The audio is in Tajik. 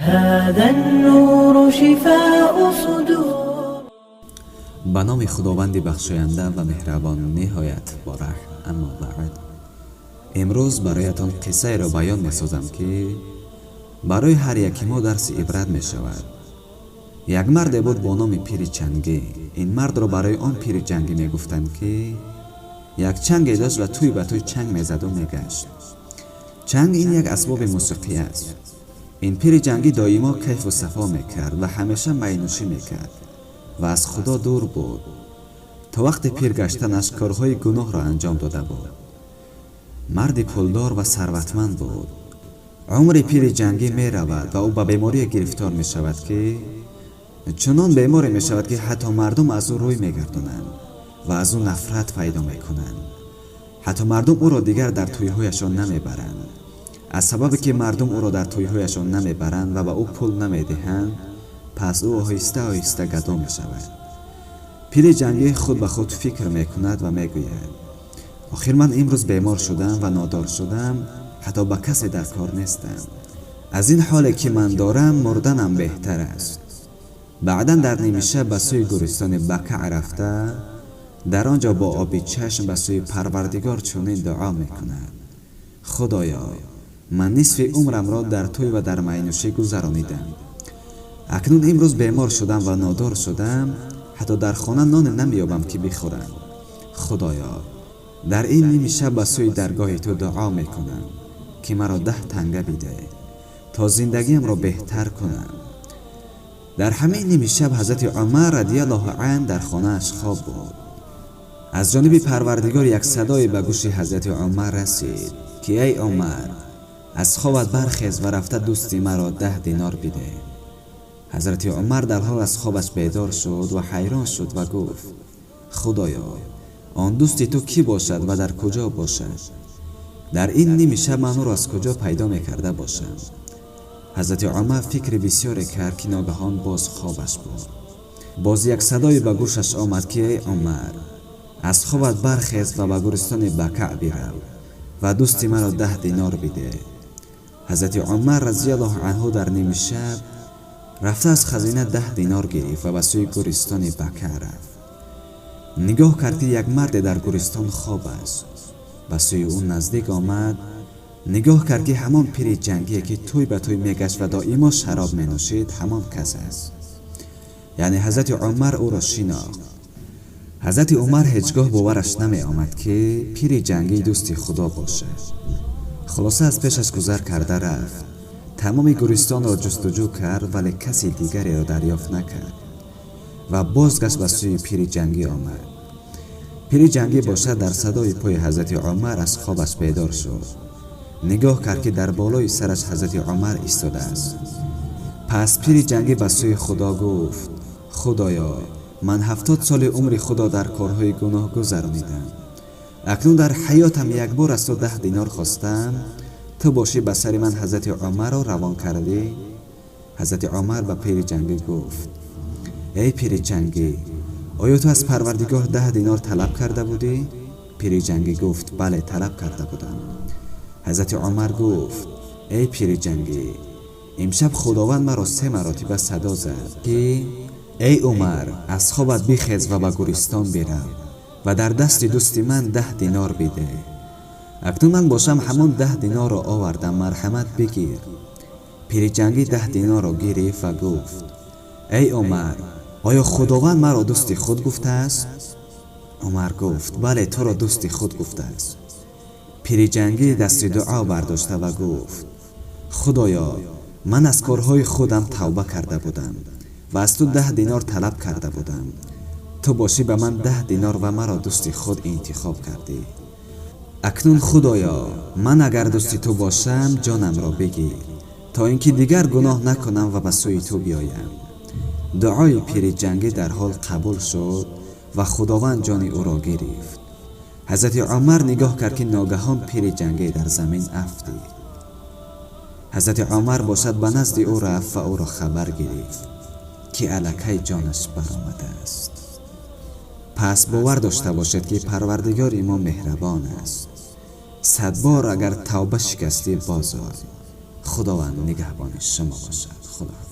هذا النور شفاء صدور. Ба номи Худованди бахшоянда ва меҳрабон, ниҳоят бораҳм. Аммо баъд, имрӯз бароятон қиссаеро баён месозам, ки барои ҳар яки мо дарси ибрат мешавад. Як марде буд бо номи Пири Чангӣ. Ин мардро барои он Пири Ҷангӣ мегуфтанд, ки як чанге дошт ва тӯй ба тӯй чанг мезаду мегашт. Чанг ин як асбоби мусиқӣ аст. Ин Пири Ҷангӣ доимо кайфу сафо мекард ва ҳамеша майнӯшӣ мекард ва аз Худо дур буд. То вақти пир гаштанаш корҳои гуноҳро анҷом дода буд. Марди пулдор ва сарватманд буд. Умри Пири Ҷангӣ меравад ва ӯ ба беморие гирифтор мешавад, ки чунон беморе мешавад, ки ҳатто мардум аз ӯ рӯй мегардонанд ва аз ӯ нафрат пайдо мекунанд. Ҳатто мардум ӯро дигар дар тӯйҳояшон намебаранд. Аз сабабе ки мардум ӯро дар тӯйҳояшон намебаранд ва ба ӯ пул намедиҳанд, пас ӯ оҳиста оҳиста гадо мешавад. Пири Ҷангӣ худ ба худ фикр мекунад ва мегӯяд: «Охир ман имрӯз бемор шудам ва нодор шудам, ҳатто ба касе дар кор нестам. Аз ин ҳоле ки ман дорам, мурданам беҳтар аст». Баъдан дар нимишаб ба сӯи гӯристони Бакаъ рафта, дар он ҷо бо оби чашм ба сӯи Парвардигор чунин дуо мекунад: «Худоё, ман нисфи умрамро дар тӯй ва дар майнӯшӣ гузаронидам. Акнун имрӯз бемор шудам ва нодор шудам, ҳатто дар хона ноне намеёбам, ки бихӯрам. Худоё, дар ин ними шаб ба сӯи даргоҳи ту дуо мекунам, ки маро 10 танга бидеҳ, то зиндагиамро беҳтар кунам». Дар ҳамин ними шаб ҳазрати Умар радиаллоҳу ан дар хонааш хоб буд. Аз ҷониби Парвардигор як садое ба гӯши ҳазрати Умар расид, ки: «Эй Умар, аз хобат бархез ва рафта дӯсти маро 10 динор бидеҳ». Ҳазрати Умар дарҳол аз хобаш бедор шуд ва ҳайрон шуд ва гуфт: «Худоё, он дӯсти ту кӣ бошад ва дар куҷо бошад? Дар ин ними шаб ман ӯро аз куҷо пайдо мекарда бошам?» Ҳазрати Умар фикри бисёре кард, ки ногаҳон боз хобаш бурд. Боз як садое ба гӯшаш омад, ки: «Эй Умар, аз хобат бархез ва ба гӯристони Бакаъ бирав ва дӯсти маро 10 динор бидеҳ». Ҳазрати Умар разияллоҳу анҳу дар ними шаб рафта, аз хазина 10 динор гирифт ва ба сӯи гӯристони Бакаъ рафт. Нигоҳ кард, ки як марде дар гӯристон хоб аст. Ба сӯи ӯ наздик омад, нигоҳ кард, ки ҳамон Пири Ҷангие, ки тӯй ба тӯй мегашт ва доимо шароб менӯшид, ҳамон кас аст. Яъне ҳазрати Умар ӯро шинохт. Ҳазрати Умар ҳеҷ гоҳ бовараш намеомад, ки Пири Ҷангӣ дӯсти Худо бошад. Хулоса, аз пешаш гузар карда рафт. Тамоми гӯристонро ҷустуҷӯ кард, вале каси дигареро дарёфт накард ва бозгашт, ба сӯи Пири Ҷангӣ омад. Пири Ҷангӣ бошад, дар садои пои ҳазрати Умар аз хобаш бедор шуд. Нигоҳ кард, ки дар болои сараш ҳазрати Умар истодааст. Пас Пири Ҷангӣ ба сӯи Худо гуфт: «Худоё, ман 70 соли умри худо дар корҳои гуноҳ гузаронидам. Акнун дар ҳаётам як бор аз ту 10 динор хостам, ту бошӣ, ба сари ман ҳазрати Умарро равон кардӣ». Ҳазрати Умар ба Пири Ҷангӣ гуфт: «Эй Пири Ҷангӣ, оё ту аз Парвардигор 10 динор талаб карда будӣ?» Пири Ҷангӣ гуфт: «Бале, талаб карда будам». Ҳазрати Умар гуфт: «Эй Пири Ҷангӣ, имшаб Худованд маро се маротиба садо зад, ки: эй Умар, аз хобат бихез ва ба гӯристон бирав ва дар дасти дӯсти ман 10 динор бидеҳ. Акнун ман бошам, ҳамон 10 динорро овардам, марҳамат, бигир». Пири Ҷангӣ 10 динорро гирифт ва гуфт: «Эй Умар, оё Худованд маро дӯсти худ гуфтааст?» Умар гуфт: «Бале, туро дӯсти худ гуфтааст». Пири Ҷангӣ дасти дуо бардошта ва гуфт: «Худоё, ман аз корҳои худам тавба карда будам ва аз ту 10 динор талаб карда будам. Ту бошӣ, ба ман 10 динор ва маро дӯсти худ интихоб кардӣ. Акнун, Худоё, ман агар дӯсти ту бошам, ҷонамро бигир, то ин ки дигар гуноҳ накунам ва ба сӯи ту биёям». Дуои Пири Ҷангӣ дар ҳол қабул шуд ва Худованд ҷони ӯро гирифт. Ҳазрати Умар нигоҳ кард, ки ногаҳон Пири Ҷангӣ дар замин афтид. Ҳазрати Умар бошад, ба назди ӯ рафт ва ӯро хабар гирифт, ки аллакай ҷонаш баромадааст. Пас бовар дошта бошед, ки Парвардигори мо меҳрабон аст. Садбор агар тавба шикастӣ, бозой. Худованд нигаҳбони шумо бошад. Худоҳофиз.